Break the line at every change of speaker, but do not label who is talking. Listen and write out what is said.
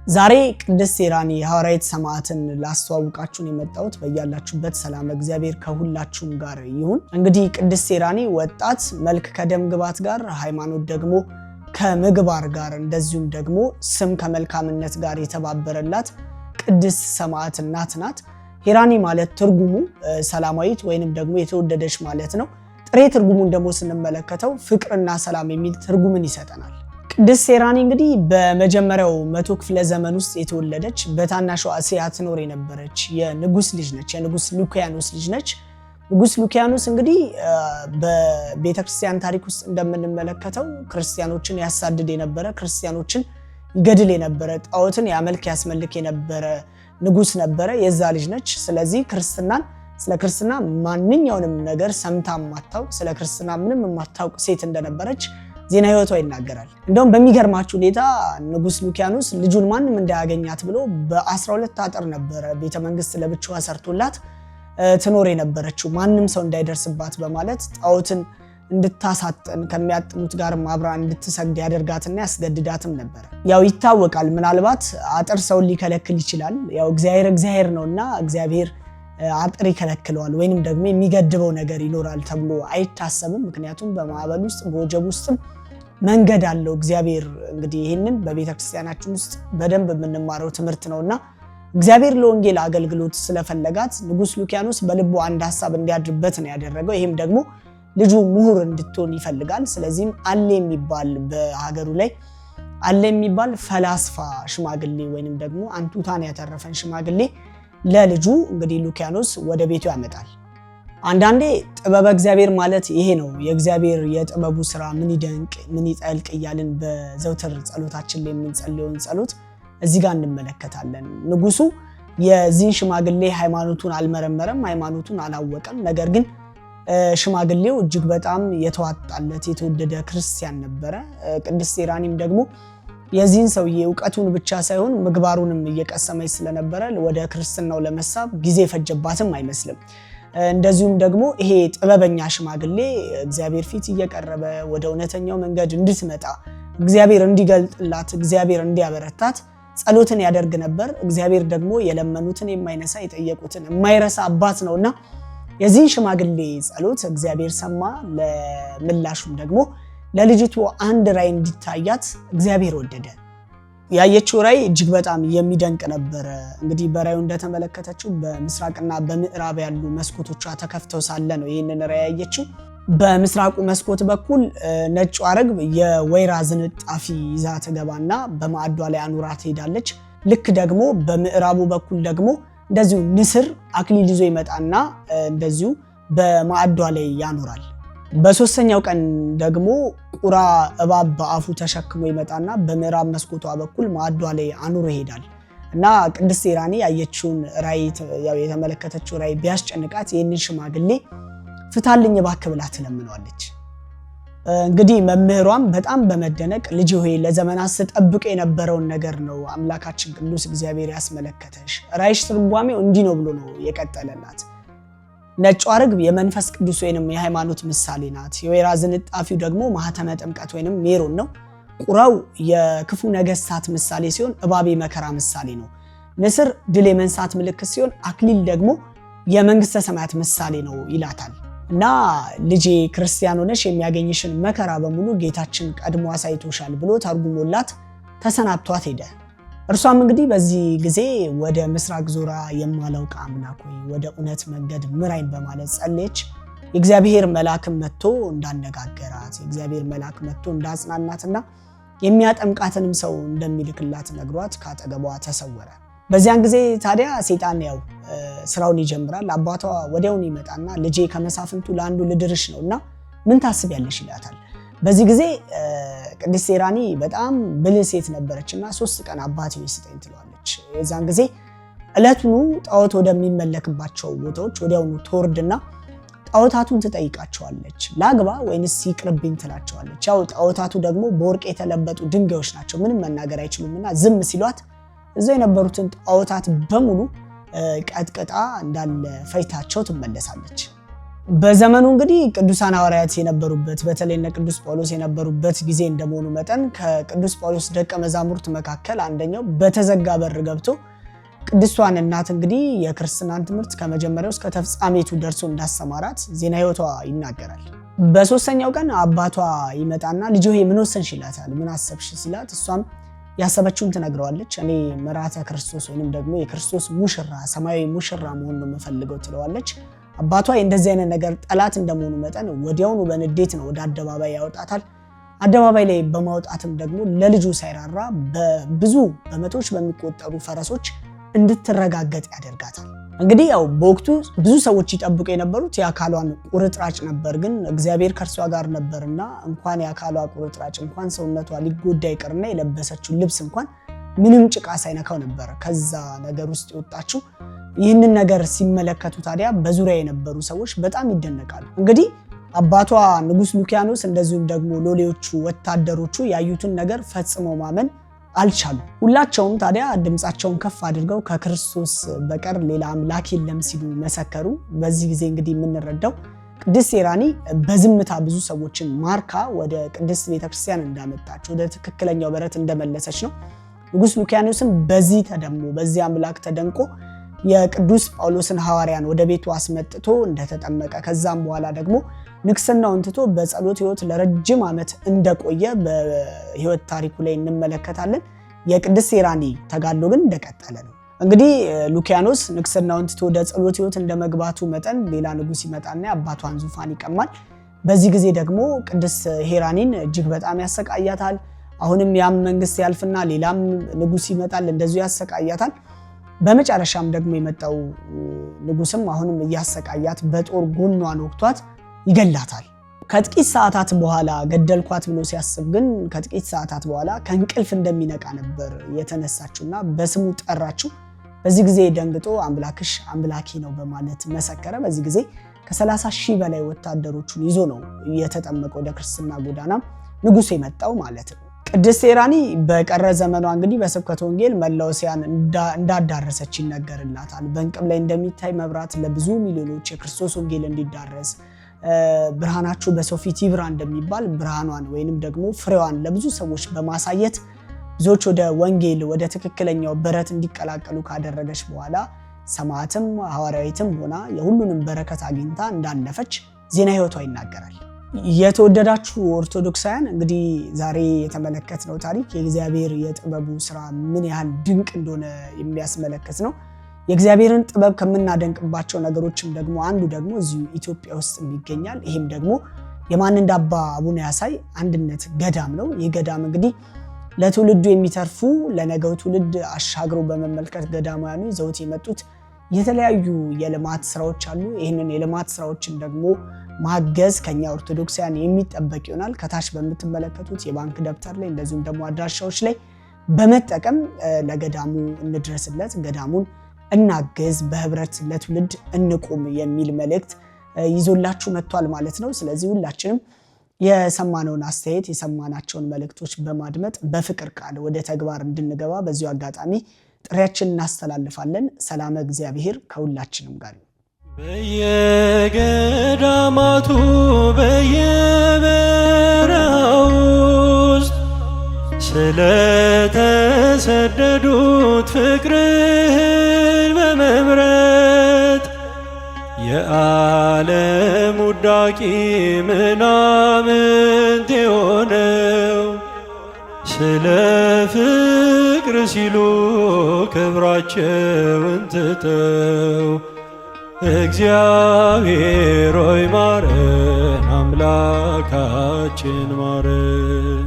ዛሬ ቅድስት ሄራኒ ሐዋርያዊት ሰማዕትን ላስተዋውቃችሁን የመጣሁት። በያላችሁበት ሰላም እግዚአብሔር ከሁላችሁም ጋር ይሁን። እንግዲህ ቅድስት ሄራኒ ወጣት መልክ ከደም ግባት ጋር፣ ሃይማኖት ደግሞ ከምግባር ጋር፣ እንደዚሁም ደግሞ ስም ከመልካምነት ጋር የተባበረላት ቅድስት ሰማዕት እናት ናት። ሄራኒ ማለት ትርጉሙ ሰላማዊት ወይንም ደግሞ የተወደደች ማለት ነው። ጥሬ ትርጉሙን ደግሞ ስንመለከተው ፍቅርና ሰላም የሚል ትርጉምን ይሰጠናል። ቅድስት ሄራኒ እንግዲህ በመጀመሪያው 100 ክፍለ ዘመን ውስጥ የተወለደች፣ በታናሿ እስያ ትኖር የነበረች የንጉስ ልጅ ነች። የንጉስ ሉኪያኖስ ልጅ ነች። ንጉስ ሉኪያኖስ እንግዲህ በቤተክርስቲያን ታሪክ ውስጥ እንደምንመለከተው ክርስቲያኖችን ያሳድድ የነበረ፣ ክርስቲያኖችን ይገድል የነበረ፣ ጣዖትን ያመልክ ያስመልክ የነበረ ንጉስ ነበረ። የዛ ልጅ ነች። ስለዚህ ክርስትናን ስለ ክርስትና ማንኛውንም ነገር ሰምታ የማታውቅ፣ ስለ ክርስትና ምንም የማታውቅ ሴት እንደነበረች ዜና ሕይወቷ ይናገራል። እንደውም በሚገርማችሁ ሁኔታ ንጉስ ሉኪያኖስ ልጁን ማንም እንዳያገኛት ብሎ በ12 አጥር ነበረ ቤተመንግስት ለብቻዋ ሰርቶላት ትኖር የነበረችው፣ ማንም ሰው እንዳይደርስባት በማለት ጣዖትን እንድታሳጥን፣ ከሚያጥኑት ጋር አብራ እንድትሰግድ ያደርጋትና ያስገድዳትም ነበረ። ያው ይታወቃል፣ ምናልባት አጥር ሰውን ሊከለክል ይችላል። ያው እግዚአብሔር እግዚአብሔር ነውና እግዚአብሔር አጥር ይከለክለዋል ወይንም ደግሞ የሚገድበው ነገር ይኖራል ተብሎ አይታሰብም። ምክንያቱም በማዕበል ውስጥ በወጀብ ውስጥም መንገድ አለው እግዚአብሔር። እንግዲህ ይህንን በቤተክርስቲያናችን ውስጥ በደንብ የምንማረው ትምህርት ነውና እግዚአብሔር ለወንጌል አገልግሎት ስለፈለጋት ንጉስ ሉኪያኖስ በልቡ አንድ ሀሳብ እንዲያድርበት ነው ያደረገው። ይህም ደግሞ ልጁ ምሁር እንድትሆን ይፈልጋል። ስለዚህም አለ የሚባል በሀገሩ ላይ አለ የሚባል ፈላስፋ ሽማግሌ ወይንም ደግሞ አንቱታን ያተረፈን ሽማግሌ ለልጁ እንግዲህ ሉኪያኖስ ወደ ቤቱ ያመጣል። አንዳንዴ ጥበበ እግዚአብሔር ማለት ይሄ ነው። የእግዚአብሔር የጥበቡ ስራ ምን ይደንቅ ምን ይጠልቅ እያልን በዘውትር ጸሎታችን ላይ የምንጸልየውን ጸሎት እዚህ ጋር እንመለከታለን። ንጉሱ የዚህን ሽማግሌ ሃይማኖቱን አልመረመረም፣ ሃይማኖቱን አላወቀም። ነገር ግን ሽማግሌው እጅግ በጣም የተዋጣለት የተወደደ ክርስቲያን ነበረ። ቅድስት ሄራኒም ደግሞ የዚህን ሰውዬ እውቀቱን ብቻ ሳይሆን ምግባሩንም እየቀሰመች ስለነበረ ወደ ክርስትናው ለመሳብ ጊዜ ፈጀባትም አይመስልም። እንደዚሁም ደግሞ ይሄ ጥበበኛ ሽማግሌ እግዚአብሔር ፊት እየቀረበ ወደ እውነተኛው መንገድ እንድትመጣ እግዚአብሔር እንዲገልጥላት፣ እግዚአብሔር እንዲያበረታት ጸሎትን ያደርግ ነበር። እግዚአብሔር ደግሞ የለመኑትን የማይነሳ፣ የጠየቁትን የማይረሳ አባት ነውና የዚህን ሽማግሌ ጸሎት እግዚአብሔር ሰማ። ለምላሹም ደግሞ ለልጅቱ አንድ ራእይ እንዲታያት እግዚአብሔር ወደደ። ያየችው ራእይ እጅግ በጣም የሚደንቅ ነበረ። እንግዲህ በራእዩ እንደተመለከተችው በምስራቅና በምዕራብ ያሉ መስኮቶቿ ተከፍተው ሳለ ነው ይህንን ራእይ ያየችው። በምስራቁ መስኮት በኩል ነጯ ርግብ የወይራ ዝንጣፊ ይዛ ትገባና በማዕዷ ላይ አኑራ ትሄዳለች። ልክ ደግሞ በምዕራቡ በኩል ደግሞ እንደዚሁ ንስር አክሊል ይዞ ይመጣና እንደዚሁ በማዕዷ ላይ ያኖራል። በሶስተኛው ቀን ደግሞ ቁራ እባብ በአፉ ተሸክሞ ይመጣና በምዕራብ መስኮቷ በኩል ማዕዷ ላይ አኑሮ ይሄዳል። እና ቅድስት ሄራኒ ያየችውን ራእይ፣ የተመለከተችው ራእይ ቢያስጨንቃት ይህንን ሽማግሌ ፍታልኝ እባክህ ብላ ትለምነዋለች። እንግዲህ መምህሯም በጣም በመደነቅ ልጅ ሆይ፣ ለዘመናት ስጠብቅ የነበረውን ነገር ነው አምላካችን ቅዱስ እግዚአብሔር ያስመለከተሽ፣ ራእይሽ ትርጓሜው እንዲህ ነው ብሎ ነው የቀጠለላት። ነጯ ርግብ የመንፈስ ቅዱስ ወይንም የሃይማኖት ምሳሌ ናት። የወይራ ዝንጣፊው ደግሞ ማህተመ ጥምቀት ወይንም ሜሮን ነው። ቁራው የክፉ ነገስታት ምሳሌ ሲሆን እባብ የመከራ ምሳሌ ነው። ንስር ድል የመንሳት ምልክት ሲሆን አክሊል ደግሞ የመንግስተ ሰማያት ምሳሌ ነው ይላታል። እና ልጄ፣ ክርስቲያን ሆነሽ የሚያገኝሽን መከራ በሙሉ ጌታችን ቀድሞ አሳይቶሻል ብሎ ተርጉሞላት ተሰናብቷት ሄደ። እርሷም እንግዲህ በዚህ ጊዜ ወደ ምስራቅ ዞራ የማላውቅ አምላክ ሆይ፣ ወደ እውነት መንገድ ምራኝ በማለት ጸለየች። የእግዚአብሔር መልአክም መጥቶ እንዳነጋገራት፣ የእግዚአብሔር መልአክ መጥቶ እንዳጽናናትና የሚያጠምቃትንም ሰው እንደሚልክላት ነግሯት ከአጠገቧ ተሰወረ። በዚያን ጊዜ ታዲያ ሴጣን ያው ስራውን ይጀምራል። አባቷ ወዲያውኑ ይመጣና ልጄ፣ ከመሳፍንቱ ለአንዱ ልድርሽ ነው እና ምን ታስቢያለሽ ይላታል። በዚህ ጊዜ ቅድስት ሄራኒ በጣም ብልህ ሴት ነበረች እና 3 ቀን አባቴ ስጠኝ ትለዋለች። የዛን ጊዜ ዕለቱኑ ጣዖት ወደሚመለክባቸው ቦታዎች ወዲያውኑ ትወርድና ጣዖታቱን ትጠይቃቸዋለች። ላግባ ወይንስ ይቅርብኝ ትላቸዋለች። ያው ጣዖታቱ ደግሞ በወርቅ የተለበጡ ድንጋዮች ናቸው፣ ምንም መናገር አይችሉም እና ዝም ሲሏት እዛው የነበሩትን ጣዖታት በሙሉ ቀጥቅጣ እንዳለ ፈጅታቸው ትመለሳለች። በዘመኑ እንግዲህ ቅዱሳን ሐዋርያት የነበሩበት፣ በተለይ እነ ቅዱስ ጳውሎስ የነበሩበት ጊዜ እንደመሆኑ መጠን ከቅዱስ ጳውሎስ ደቀ መዛሙርት መካከል አንደኛው በተዘጋ በር ገብቶ ቅድስቷን እናት እንግዲህ የክርስትናን ትምህርት ከመጀመሪያው እስከ ተፍጻሜቱ ደርሶ እንዳሰማራት ዜና ሕይወቷ ይናገራል። በሶስተኛው ቀን አባቷ ይመጣና ልጅ ሆይ ምን ወሰንሽ ይላታል። ምን አሰብሽ ሲላት እሷም ያሰበችውን ትነግረዋለች። እኔ ምራተ ክርስቶስ ወይንም ደግሞ የክርስቶስ ሙሽራ፣ ሰማያዊ ሙሽራ መሆን ነው የምፈልገው ትለዋለች። አባቷ የእንደዚህ አይነት ነገር ጠላት እንደመሆኑ መጠን ወዲያውኑ በንዴት ነው ወደ አደባባይ ያወጣታል። አደባባይ ላይ በማውጣትም ደግሞ ለልጁ ሳይራራ በብዙ በመቶዎች በሚቆጠሩ ፈረሶች እንድትረጋገጥ ያደርጋታል። እንግዲህ ያው በወቅቱ ብዙ ሰዎች ይጠብቁ የነበሩት የአካሏን ቁርጥራጭ ነበር። ግን እግዚአብሔር ከእርሷ ጋር ነበርና እንኳን የአካሏ ቁርጥራጭ፣ እንኳን ሰውነቷ ሊጎዳ ይቅርና የለበሰችው ልብስ እንኳን ምንም ጭቃ ሳይነካው ነበር ከዛ ነገር ውስጥ የወጣችው። ይህንን ነገር ሲመለከቱ ታዲያ በዙሪያ የነበሩ ሰዎች በጣም ይደነቃሉ። እንግዲህ አባቷ ንጉስ ሉኪያኖስ እንደዚሁም ደግሞ ሎሌዎቹ፣ ወታደሮቹ ያዩትን ነገር ፈጽሞ ማመን አልቻሉም። ሁላቸውም ታዲያ ድምፃቸውን ከፍ አድርገው ከክርስቶስ በቀር ሌላ አምላክ የለም ሲሉ መሰከሩ። በዚህ ጊዜ እንግዲህ የምንረዳው ቅድስት ሄራኒ በዝምታ ብዙ ሰዎችን ማርካ ወደ ቅድስት ቤተክርስቲያን እንዳመጣች፣ ወደ ትክክለኛው በረት እንደመለሰች ነው። ንጉስ ሉኪያኖስም በዚህ ተደሞ በዚህ አምላክ ተደንቆ የቅዱስ ጳውሎስን ሐዋርያን ወደ ቤቱ አስመጥቶ እንደተጠመቀ፣ ከዛም በኋላ ደግሞ ንግስናውን ትቶ በጸሎት ሕይወት ለረጅም ዓመት እንደቆየ በሕይወት ታሪኩ ላይ እንመለከታለን። የቅድስት ሄራኒ ተጋድሎ ግን እንደቀጠለ ነው። እንግዲህ ሉኪያኖስ ንግስናውን ትቶ ወደ ጸሎት ሕይወት እንደመግባቱ መጠን ሌላ ንጉስ ይመጣና የአባቷን ዙፋን ይቀማል። በዚህ ጊዜ ደግሞ ቅድስት ሄራኒን እጅግ በጣም ያሰቃያታል። አሁንም ያም መንግስት ያልፍና ሌላም ንጉስ ይመጣል፣ እንደዚሁ ያሰቃያታል። በመጨረሻም ደግሞ የመጣው ንጉስም አሁንም እያሰቃያት በጦር ጎኗን ወቅቷት ይገላታል። ከጥቂት ሰዓታት በኋላ ገደልኳት ብሎ ሲያስብ ግን ከጥቂት ሰዓታት በኋላ ከእንቅልፍ እንደሚነቃ ነበር የተነሳችውና በስሙ ጠራችው። በዚህ ጊዜ ደንግጦ አምላክሽ አምላኬ ነው በማለት መሰከረ። በዚህ ጊዜ ከ30,000 በላይ ወታደሮቹን ይዞ ነው የተጠመቀ ወደ ክርስትና ጎዳና ንጉሱ የመጣው ማለት ነው። ቅድስት ሄራኒ በቀረ ዘመኗ እንግዲህ በስብከተ ወንጌል መላው እስያን እንዳዳረሰች ይነገርላታል። በእንቅብ ላይ እንደሚታይ መብራት ለብዙ ሚሊዮኖች የክርስቶስ ወንጌል እንዲዳረስ፣ ብርሃናችሁ በሰው ፊት ይብራ እንደሚባል ብርሃኗን ወይንም ደግሞ ፍሬዋን ለብዙ ሰዎች በማሳየት ብዙዎች ወደ ወንጌል፣ ወደ ትክክለኛው በረት እንዲቀላቀሉ ካደረገች በኋላ ሰማዕትም ሐዋርያዊትም ሆና የሁሉንም በረከት አግኝታ እንዳለፈች ዜና ሕይወቷ ይናገራል። የተወደዳችሁ ኦርቶዶክሳውያን፣ እንግዲህ ዛሬ የተመለከትነው ታሪክ የእግዚአብሔር የጥበቡ ስራ ምን ያህል ድንቅ እንደሆነ የሚያስመለክት ነው። የእግዚአብሔርን ጥበብ ከምናደንቅባቸው ነገሮችም ደግሞ አንዱ ደግሞ እዚሁ ኢትዮጵያ ውስጥ ይገኛል። ይህም ደግሞ የማንንዳባ አቡነ ያሳይ አንድነት ገዳም ነው። ይህ ገዳም እንግዲህ ለትውልዱ የሚተርፉ፣ ለነገው ትውልድ አሻግሮ በመመልከት ገዳማውያኑ ይዘውት የመጡት የተለያዩ የልማት ስራዎች አሉ። ይህንን የልማት ስራዎችን ደግሞ ማገዝ ከኛ ኦርቶዶክሳውያን የሚጠበቅ ይሆናል። ከታች በምትመለከቱት የባንክ ደብተር ላይ እንደዚሁም ደግሞ አድራሻዎች ላይ በመጠቀም ለገዳሙ እንድረስለት፣ ገዳሙን እናግዝ፣ በህብረት ለትውልድ እንቁም የሚል መልእክት ይዞላችሁ መጥቷል ማለት ነው። ስለዚህ ሁላችንም የሰማነውን አስተያየት፣ የሰማናቸውን መልእክቶች በማድመጥ በፍቅር ቃል ወደ ተግባር እንድንገባ በዚሁ አጋጣሚ ጥሪያችን እናስተላልፋለን። ሰላመ እግዚአብሔር ከሁላችንም ጋር ይሁን።
በየገዳማቱ በየበረሃው ውስጥ ስለተሰደዱት ፍቅርህን በመምረጥ የዓለም ውዳቂ ምናምንት የሆነው ስለ ፍቅር ሲሉ ክብራቸውን ትተው እግዚአብሔር ሆይ ማረን፣ አምላካችን ማረን።